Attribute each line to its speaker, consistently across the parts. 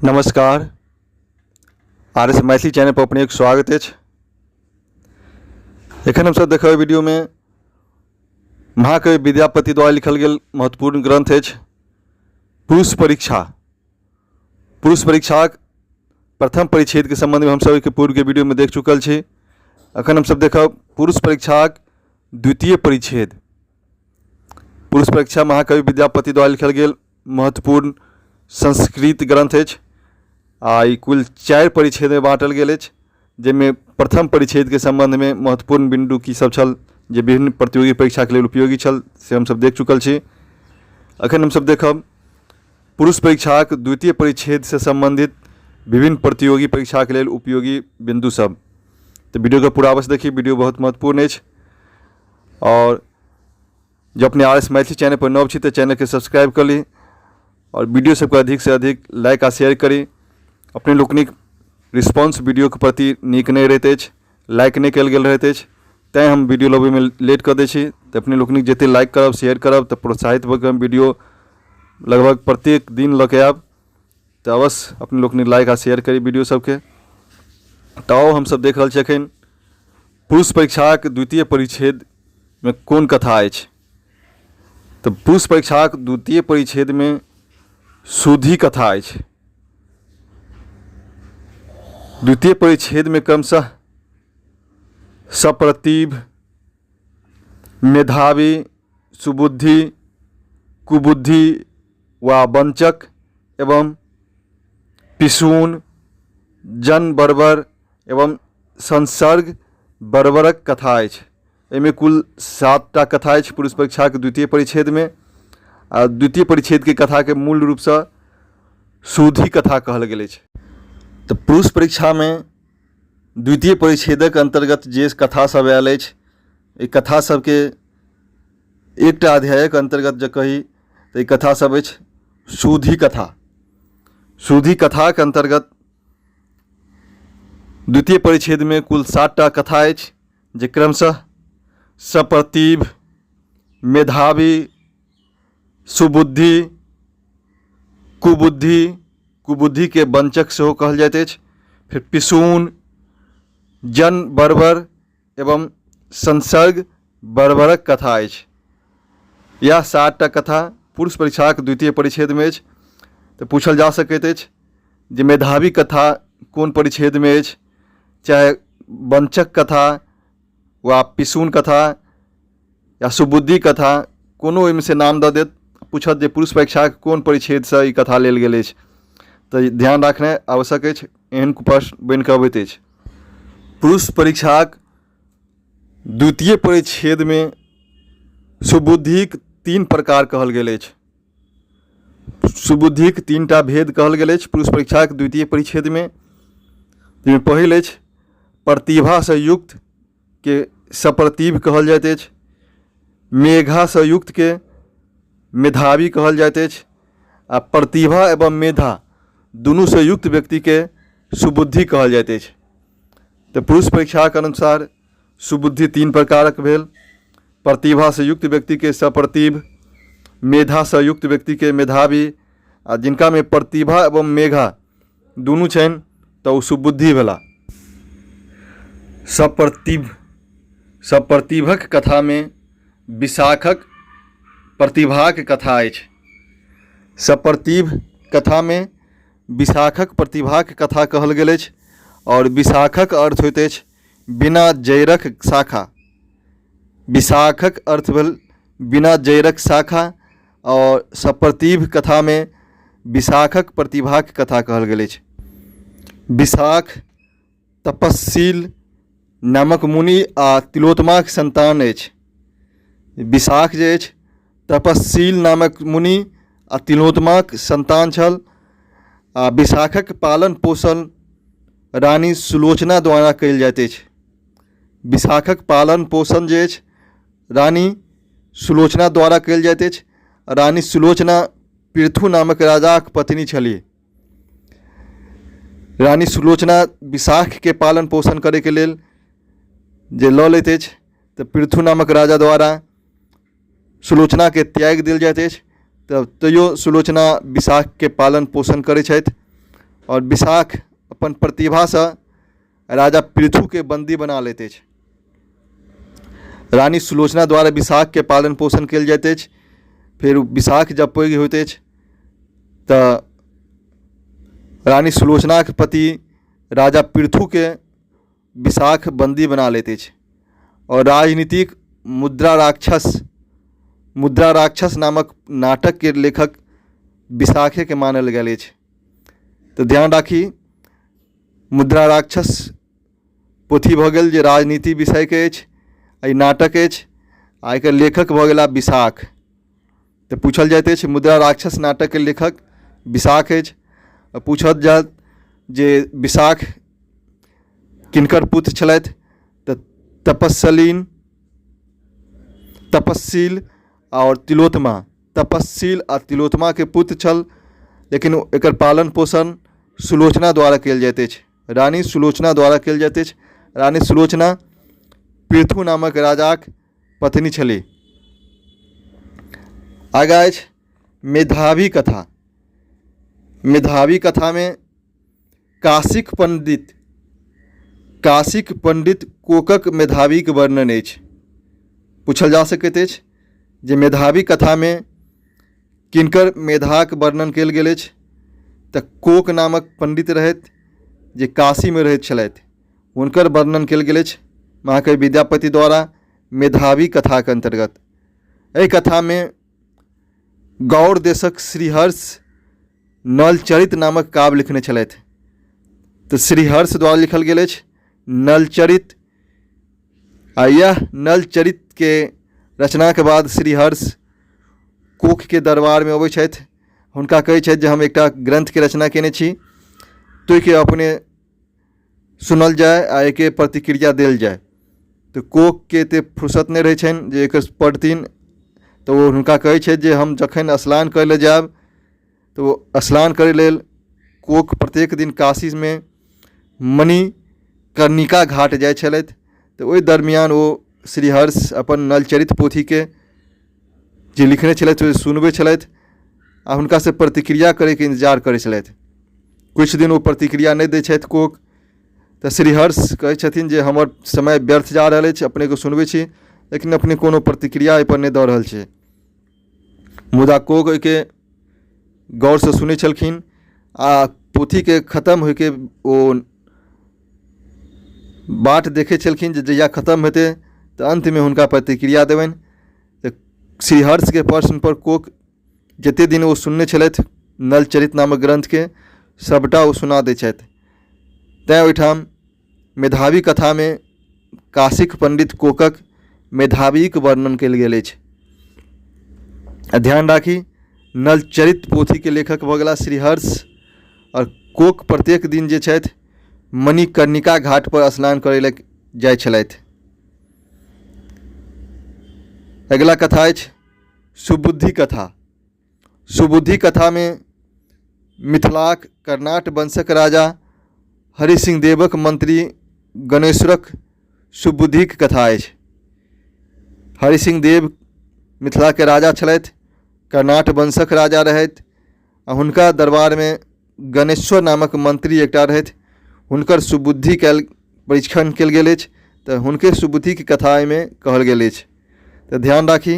Speaker 1: नमस्कार, R S Maithili channel पर अपनेक स्वागत अछि। एखन हमसब देखबै वीडियोमे महाकवि विद्यापति द्वारा लिखल गेल महत्वपूर्ण ग्रंथ अछि पुरुष परीक्षा। पुरुष परीक्षाक प्रथम परिच्छेदके सम्बन्धमे हमसब एहिके पूर्वके वीडियोमे देख चुकल छी। एखन हमसब देखब पुरुष परीक्षाक द्वितीय परिच्छेद। पुरुष परीक्षा महाकवि विद्यापति द्वारा लिखल गेल महत्वपूर्ण संस्कृत ग्रन्थ अछि आ ई कुल 4 परिच्छेदमे बाँटल गेल अछि, जाहिमे प्रथम परिच्छेदके सम्बन्धमे महत्वपूर्ण बिन्दु की सब छल जे विभिन्न प्रतियोगी परीक्षाके लेल उपयोगी छल से हमसब देख चुकल छी। एखन हमसब देखब पुरुष परीक्षाक द्वितीय परिच्छेदसँ सम्बन्धित विभिन्न प्रतियोगी परीक्षाके लेल उपयोगी बिन्दु सब। तऽ वीडियोके पूरा अवश्य देखी, वीडियो बहुत महत्वपूर्ण अछि। आओर जँ अपने आर एस मैथिली चैनल पर नव छी तऽ चैनलके सब्सक्राइब कऽ ली आओर वीडियो सबके अधिकसँ अधिक लाइक आ शेयर करी। अपने लोकनिक रिस्पॉन्स वीडियोके प्रति नीक नहि रहैत अछि, लाइक नहि कयल गेल रहैत अछि, तैँ हम वीडियो लबैमे लेट कऽ दै छी। तऽ अपने लोकनिक जतेक लाइक करब, शेयर करब तऽ प्रोत्साहित भऽ कऽ हम वीडियो लगभग प्रत्येक दिन लऽ कऽ आयब। तऽ अवश्य अपने लोकनि लाइक आ शेयर करी वीडियो सबके। तऽ आउ हमसब देख रहल छी एखन पुरुष परीक्षाक द्वितीय परिच्छेदमे कोन कथा अछि। तऽ पुरुष परीक्षाक द्वितीय परिच्छेदमे सुधि कथा अछि। द्वितीय परिच्छेदमे क्रमशः सप्रतिभ, मेधावी, सुबुद्धि, कुबुद्धि वा वञ्चक एवं पिशुन, जन बर्बर एवं संसर्ग बर्बरक कथा अछि। एहिमे कुल 7टा कथा अछि पुरुष परीक्षाक द्वितीय परिच्छेदमे। आ द्वितीय परिच्छेदके कथाके मूल रूपसँ सुधि कथा कहल गेल अछि। तऽ पुरुष परीक्षामे द्वितीय परिच्छेदक अन्तर्गत जे कथा सब आयल अछि, एहि कथा सबके एकटा अध्यायक अन्तर्गत जँ कही तऽ ई कथा सब अछि सुधि कथा। सुधि कथाक अन्तर्गत द्वितीय परिच्छेदमे कुल 7टा कथा अछि, जे क्रमशः सप्रतिभ, मेधावी, सुबुद्धि, कुबुद्धि, कुबुद्धिके वञ्चक सेहो कहल जाइत अछि, फेर पिशुन, जन बर्बर एवं संसर्ग बर्बरक कथा अछि। इएह 7टा कथा पुरुष परीक्षाक द्वितीय परिच्छेदमे अछि। तऽ पूछल जा सकैत अछि जे मेधावी कथा कोन परिच्छेदमे अछि, चाहे वञ्चक कथा वा पिशुन कथा या सुबुद्धि कथा, कोनो ओहिमे से नाम दऽ देत, पूछत जे पुरुष परीक्षाक कोन परिच्छेदसँ ई कथा लेल गेल अछि। तऽ ध्यान राखनाइ आवश्यक अछि, एहन प्रश्न बनि कऽ अबैत अछि। पुरुष परीक्षाक द्वितीय परिच्छेदमे सुबुद्धिक 3 प्रकार कहल गेल अछि। सुबुद्धिक 3टा भेद कहल गेल अछि पुरुष परीक्षाक द्वितीय परिच्छेदमे, जाहिमे पहिल अछि प्रतिभासँ युक्त के सप्रतिभ कहल जाइत अछि, मेघासँ युक्तके मेधावी कहल जाइत अछि, आ प्रतिभा एवं मेधा दुनूसँ युक्त व्यक्तिके सुबुद्धि कहल जाइत अछि। तऽ पुरुष परीक्षाक अनुसार सुबुद्धि 3 प्रकारक भेल, प्रतिभासँ युक्त व्यक्तिके सप्रतिभ, मेधासँ युक्त व्यक्तिके मेधावी, आ जिनकामे प्रतिभा एवं मेघा दुनू छनि तऽ ओ सुबुद्धि भेला। सप्रतिभ सप्रतिभक कथामे विशाखक प्रतिभाक कथा अछि। सप्रतिभ कथामे विशाखक प्रतिभाक कथा कहल गेल अछि आओर विशाखक अर्थ होइत अछि बिना जड़िक शाखा। विशाखक अर्थ भेल बिना जड़िक शाखा आओर सप्रतिभ कथामे विशाखक प्रतिभाक कथा कहल गेल अछि। विशाख तपस्शील नामक मुनि आ तिलोत्तमाक सन्तान अछि। विशाख जे अछि तपस्शील नामक मुनि आ तिलोत्तमाक सन्तान छल आ विशाखक पालन पोषण रानी सुलोचना द्वारा कयल जाइत अछि। विशाखक पालन पोषण जे अछि रानी सुलोचना द्वारा कयल जाइत अछि। रानी सुलोचना पृथु नामक राजाक पत्नी छलीह। रानी सुलोचना विशाखके पालन पोषण करैके लेल जे लऽ लैत अछि तऽ पृथु नामक राजा द्वारा सुलोचनाके त्यागि देल जाइत अछि। तऽ तैयो सुलोचना विशाखके पालन पोषण करै छथि। आओर विशाख अपन प्रतिभासँ राजा पृथुके बन्दी बना लैत अछि। रानी सुलोचना द्वारा विशाखके पालन पोषण कयल जाइत अछि। फेर विशाख जब पैघ होइत अछि तऽ रानी सुलोचनाके पति राजा पृथुके विशाख बन्दी बना लैत अछि आओर राजनीतिक मुद्रा राक्षस मुद्रा राक्षस नामक नाटकके लेखक विशाखेके मानल गेल अछि। तऽ ध्यान राखी, मुद्रा राक्षस पोथी भऽ गेल जे राजनीति विषयके अछि, एहि नाटक अछि आ एकर लेखक भऽ गेला विशाख। तऽ पूछल जाइत अछि मुद्रा राक्षस नाटकके लेखक विशाख अछि। आ पूछल जायत जे विशाख किनकर पुत्र छलथि तऽ तपस्सलीन तपस्शील आओर तिलोत्तमा, तपस्शील आ तिलोत्तमाके पुत्र छल, लेकिन एकर पालन पोषण सुलोचना द्वारा कयल जाइत अछि, रानी सुलोचना द्वारा कयल जाइत अछि। रानी सुलोचना पृथु नामक राजाक पत्नी छलीह। आगाँ अछि मेधावी कथा। मेधावी कथामे काशीक पण्डित काशीक पण्डित कोकक मेधावीक वर्णन अछि। पूछल जा सकैत अछि जे मेधावी कथामे किनकर मेधाक वर्णन कयल गेल अछि तऽ कोक नामक पण्डित रहथि जे काशीमे रहैत छलथि, हुनकर वर्णन कयल गेल अछि महाकवि विद्यापति द्वारा मेधावी कथाक अन्तर्गत। एहि कथामे गौड़ देशक श्रीहर्ष नलचरित नामक काव्य लिखने छलथि। तऽ श्रीहर्ष द्वारा लिखल गेल अछि नलचरित आ इएह नलचरितके रचनाके बाद श्रीहर्ष कोखके दरबारमे अबै छथि, हुनका कहै छथि जे हम एकटा ग्रन्थके रचना कयने छी, ताहिके अपने सुनल जाय आ एहिके प्रतिक्रिया देल जाय। तऽ कोखके एतेक फुर्सत नहि रहै छनि जे एकर पढ़थिन, तऽ ओ हुनका कहै छथि जे हम जखन स्नान करै लए जायब तऽ ओ स्नान करै लेल कोख प्रत्येक दिन काशीमे मणिकर्णिका घाट जाइ छलथि। तऽ ओहि दरमियान ओ श्रीहर्ष अपन नलचरित पोथीके जे लिखने छलथि ओ सुनबै छलथि आ हुनकासँ प्रतिक्रिया करैके इन्तजार करै छलथि। किछु दिन ओ प्रतिक्रिया नहि दै छथि कोक, तऽ श्रीहर्ष कहै छथिन जे हमर समय व्यर्थ जा रहल अछि, अपनेके सुनबै छी लेकिन अपने कोनो प्रतिक्रिया एहिपर नहि दऽ रहल छी। मुदा कोक ओहिके गौरसँ सुनै छलखिन आ पोथीके खतम होइके ओ बाट देखै छलखिन जे जहिया खतम हेतै तऽ अन्तमे हुनका प्रतिक्रिया देबनि। तऽ श्रीहर्षके प्रश्नपर कोक जतेक दिन ओ सुनने छलथि नलचरित नामक ग्रन्थके सभटा ओ सुना दै छथि। तैँ ओहिठाम मेधावी कथामे काशीक पण्डित कोकक मेधावीक वर्णन कयल गेल अछि। आ ध्यान राखी, नलचरित पोथीके लेखक भऽ गेलाह श्रीहर्ष आओर कोक प्रत्येक दिन जे छथि मणिकर्णिका घाटपर स्नान करै लए जाइ छलथि। अगिला कथा अछि सुबुद्धि कथा। सुबुद्धि कथामे मिथिलाक कर्णाट वंशक राजा हरिसिंह देवक मंत्री गणेश्वरक सुबुद्धिक कथा अछि। हरिसिंह देव मिथिलाके राजा छलथि, कर्णाट वंशक राजा रहथि आ हुनका दरबारमे गणेश्वर नामक मंत्री एकटा रहथि। हुनकर सुबुद्धि कयल परीक्षण कयल गेल अछि तऽ हुनके सुबुद्धिके कथा एहिमे कहल गेल अछि। तऽ ध्यान राखी,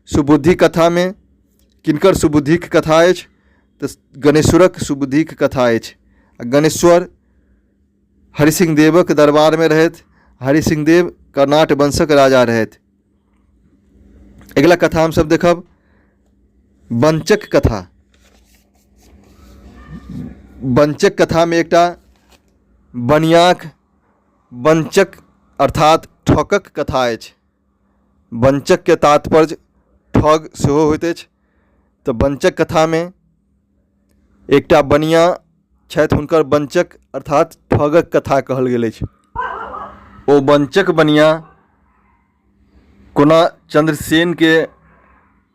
Speaker 1: सुबुद्धि कथामे किनकर सुबुद्धिक कथा अछि तऽ गणेश्वरक सुबुद्धिक कथा अछि। आ गणेश्वर हरिसिंह देवक दरबारमे रहथि, हरिसिंह देव कर्णाट वंशक राजा रहथि। अगिला कथा हमसभ देखब वञ्चक कथा। वञ्चक कथामे एकटा बनियाक वञ्चक अर्थात ठकक कथा अछि। वञ्चकके तात्पर्य ठग सेहो होइत अछि। तऽ वञ्चक कथामे एकटा बनिआ छथि, हुनकर वञ्चक अर्थात ठगक कथा कहल गेल अछि। ओ वञ्चक बनिआ कोना चन्द्रसेनके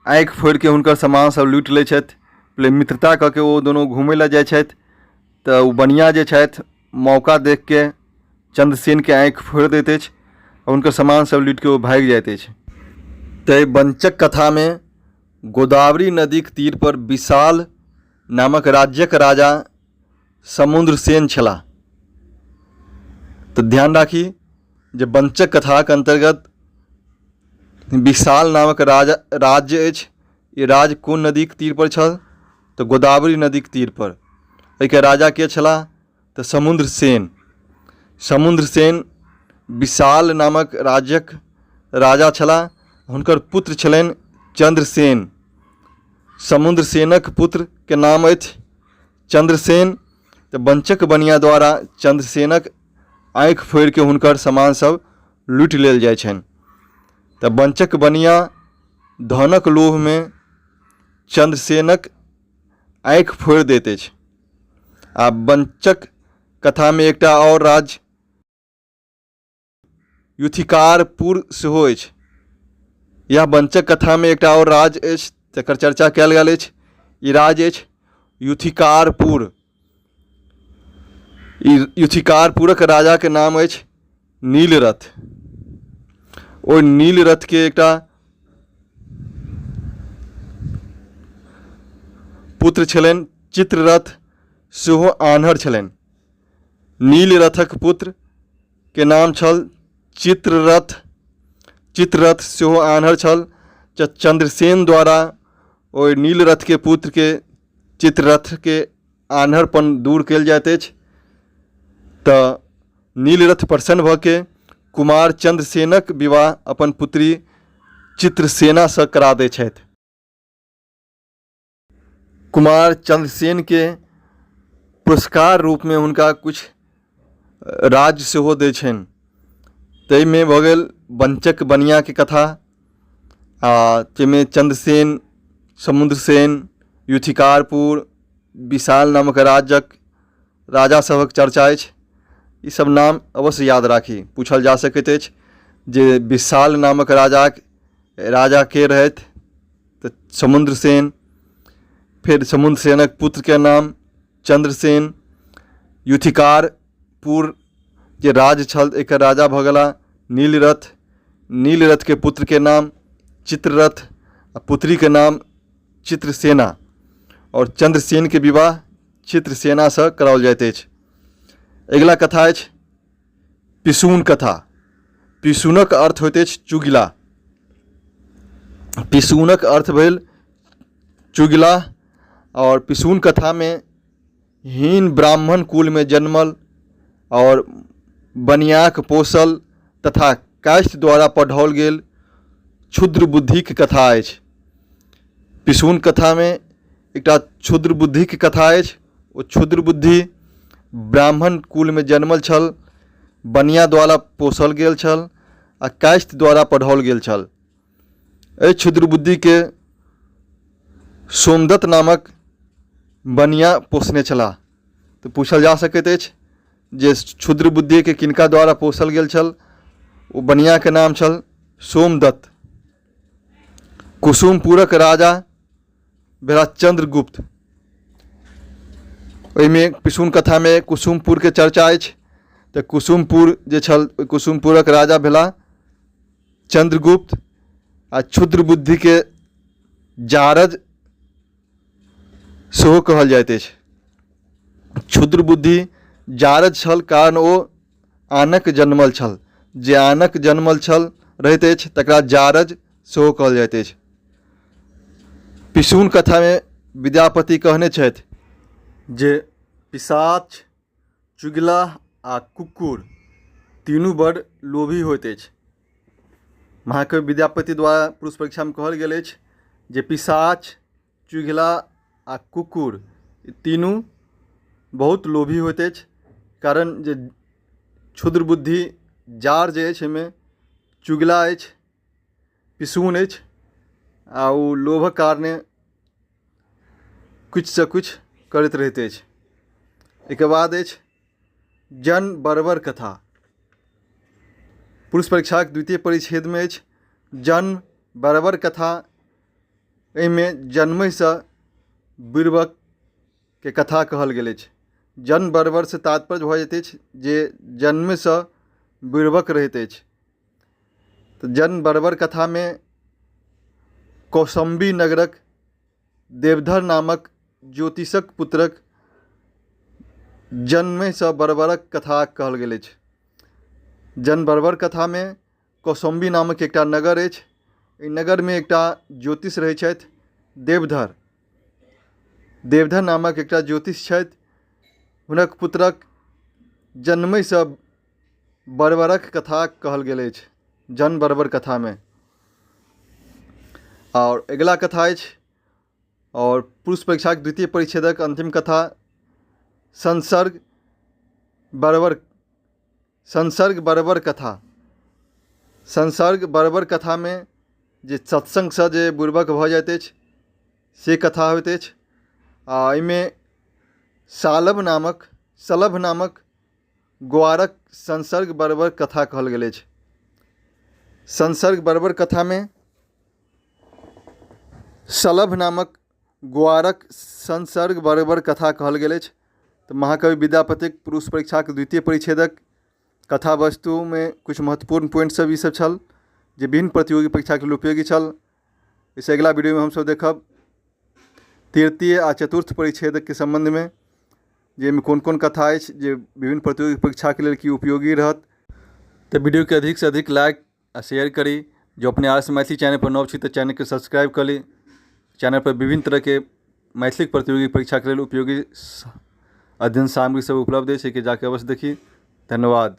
Speaker 1: आँखि फोड़िके हुनकर सामान सब लूटि लै छथि। पहिले मित्रता कऽ के ओ दुनू घुमै लए जाइ छथि तऽ ओ बनिआ जे छथि मौका देखिके चन्द्रसेनके आँखि फोड़ि दैत अछि आ हुनकर सामान सब लूटिके ओ भागि जाइत अछि। ताहि वञ्चक कथामे गोदावरी नदीक तीरपर विशाल नामक राज्यक राजा समुद्रसेन छलाह। तऽ ध्यान राखी जे वंशक कथाक अन्तर्गत विशाल नामक राजा राज्य अछि। ई राज्य कोन नदीक तीर पर छल? तऽ गोदावरी नदीक तीर पर। एहिके राजा के छलाह? तऽ समुद्रसेन। समुद्रसेन विशाल नामक राज्यक राजा छलाह। हुनकर पुत्र छलनि चंद्रसेन। समुद्रसेनक पुत्रके नाम अछि चंद्रसेन। तऽ वंशक बनिया द्वारा चंद्रसेनक आँखि फोड़िके हुनकर सामान सब लूटि लेल जाइ छनि। तऽ वंशक बनिया धनक लोभमे चंद्रसेनक आँखि फोड़ि दैत अछि। आ वंशक कथामे एकटा आओर राज्य युथिकारपुर सेहो अछि। इएह वंशक कथामे एकटा आओर राज्य अछि तकर चर्चा कयल गेल अछि। ई राज्य अछि युथिकारपुर। ई युथिकारपुरक राजाके नाम अछि नीलरथ। ओहि नीलरथके एकटा पुत्र छलनि चित्ररथ, सेहो आन्हर छलनि। नीलरथक पुत्रके नाम छल चित्ररथ। चित्ररथ सेहो आन्हर छल। चंद्रसेन द्वारा ओहि नीलरथके पुत्रके चित्ररथके आन्हरपन दूर कयल जाइत अछि। तऽ नीलरथ प्रसन्न भऽ के कुमार चंद्रसेनक विवाह अपन पुत्री चित्रसेनासँ करा दै छथि। कुमार चंद्रसेनके पुरस्कार रूपमे हुनका किछु राज्य सेहो दै छनि। ताहिमे भऽ गेल वंचक बनिआके कथा आ जाहिमे चंद्रसेन, समुद्रसेन, युथिकारपुर, विशाल नामक राज्यक राजा सभक चर्चा अछि। ई सब नाम अवश्य याद राखी। पूछल जा सकैत अछि जे विशाल नामक राजाक राजा के रहथि? तऽ समुद्रसेन। फेर समुद्रसेनक पुत्रके नाम चंद्रसेन। युथिकारपुर जे राज्य छल एकर राजा भऽ गेला नीलरथ। नीलरथके पुत्रके नाम चित्ररथ आ पुत्रीके नाम चित्रसेना आओर चंद्रसेनके विवाह चित्रसेनासँ कराओल जाइत अछि। अगिला कथा अछि पिशुन कथा। पिशुनक अर्थ होइत अछि चुगिला। पिशुनक अर्थ भेल चुगिला आओर पिशुन कथामे हीन ब्राह्मण कुलमे जन्मल आओर बनियाक पोसल तथा काष्ठ द्वारा पढ़ाओल गेल क्षुद्र बुद्धिक कथा अछि। पिशुन कथामे एकटा क्षुद्र बुद्धिक कथा अछि। ओ क्षुद्र बुद्धि ब्राह्मण कुलमे जन्मल छल, बनिया द्वारा पोसल गेल छल आ काष्ठ द्वारा पढ़ाओल गेल छल। एहि क्षुद्र बुद्धिके सोमदत्त नामक बनिया पोसने छलाह। तऽ पूछल जा सकैत अछि जे क्षुद्र बुद्धिके किनका द्वारा पोसल गेल छल? ओ बनियाके नाम छल सोमदत्त। कुसुमपुरक राजा भेला चंद्रगुप्त। ओहिमे पिशुन कथामे कुसुमपुरके चर्चा अछि। तऽ कुसुमपुर जे छल ओहि कुसुमपुरक राजा भेला चंद्रगुप्त आ क्षुद्र बुद्धिके जारज सेहो कहल जाइत अछि। क्षुद्र बुद्धि जारज छल कारण ओ आनक जन्मल छल। जे आनक जन्मल छल रहैत अछि तकरा जारज सेहो कहल जाइत अछि। पिशुन कथामे विद्यापति कहने छथि जे पिशाच, चुगिला आ कुकुर तीनू बड़ लोभी होइत अछि। महाकवि विद्यापति द्वारा पुरुष परीक्षामे कहल गेल अछि जे पिशाच, चुगिला आ कुकुर ई तीनू बहुत लोभी होइत अछि कारण जे क्षुद्र बुद्धि जाड़ जे अछि एहिमे चुगिला अछि, पिशुन अछि आ ओ लोभक कारणे किछुसँ किछु करैत रहैत अछि। एहिके बाद अछि जन बर्बर कथा। पुरुष परीक्षाक द्वितीय परिच्छेदमे अछि जन बर्बर कथा। एहिमे जन्महिसँ बीरबलके कथा कहल गेल अछि। जन्म बर्बरसँ तात्पर्य भऽ जाइत अछि जे जन्मेसँ बीरबक रहैत अछि। तऽ जन्म बर्बर कथामे कौशम्बी नगरक देवधर नामक ज्योतिषक पुत्रक जन्मेसँ बर्बरक कथा कहल गेल अछि। जन्म बर्बर कथामे कौशाम्बी नामक एकटा नगर अछि। एहि नगरमे एकटा ज्योतिष रहै छथि देवधर। देवधर नामक एकटा ज्योतिष छथि। हुनक पुत्रक जन्मेसँ बर्बरक कथा कहल गेल अछि जन्म बर्बर कथामे। आओर अगिला कथा अछि आओर पुरुष परीक्षाक द्वितीय परिच्छेदक अन्तिम कथा संसर्ग बर्बर संसर्ग बर्बर कथा। संसर्ग बर्बर कथामे जे सत्सङ्गसँ जे बुड़बक भऽ जाइत अछि से कथा होइत अछि। आ एहिमे शालभ नामक शलभ नामक ग्वारक संसर्ग बर्बर कथा कहल गेल अछि। संसर्ग बर्बर कथामे शलभ नामक ग्वारक संसर्ग बर्बर कथा कहल गेल अछि। तऽ महाकवि विद्यापतिक पुरुष परीक्षाक द्वितीय परिच्छेदक कथा वस्तुमे किछु महत्वपूर्ण पॉइंट सब ई सब छल जे विभिन्न प्रतियोगी परीक्षाके लेल उपयोगी छल। एहिसँ अगिला वीडियोमे हमसब देखब तृतीय आ चतुर्थ परिच्छेदके सम्बन्धमे जाहिमे कोन कोन कथा अछि जे विभिन्न प्रतियोगी परीक्षाके लेल की उपयोगी रहत। तऽ वीडियोके अधिकसँ अधिक लाइक आ शेयर करी। जो अपने आर एस मैथिली चैनल पर नव छी तऽ चैनलके सब्सक्राइब कऽ ली। चैनल पर विभिन्न तरहके मैथिली प्रतियोगी परीक्षाके लेल उपयोगी अध्ययन सामग्री सब उपलब्ध अछि, एहिके जाके अवश्य देखी। धन्यवाद।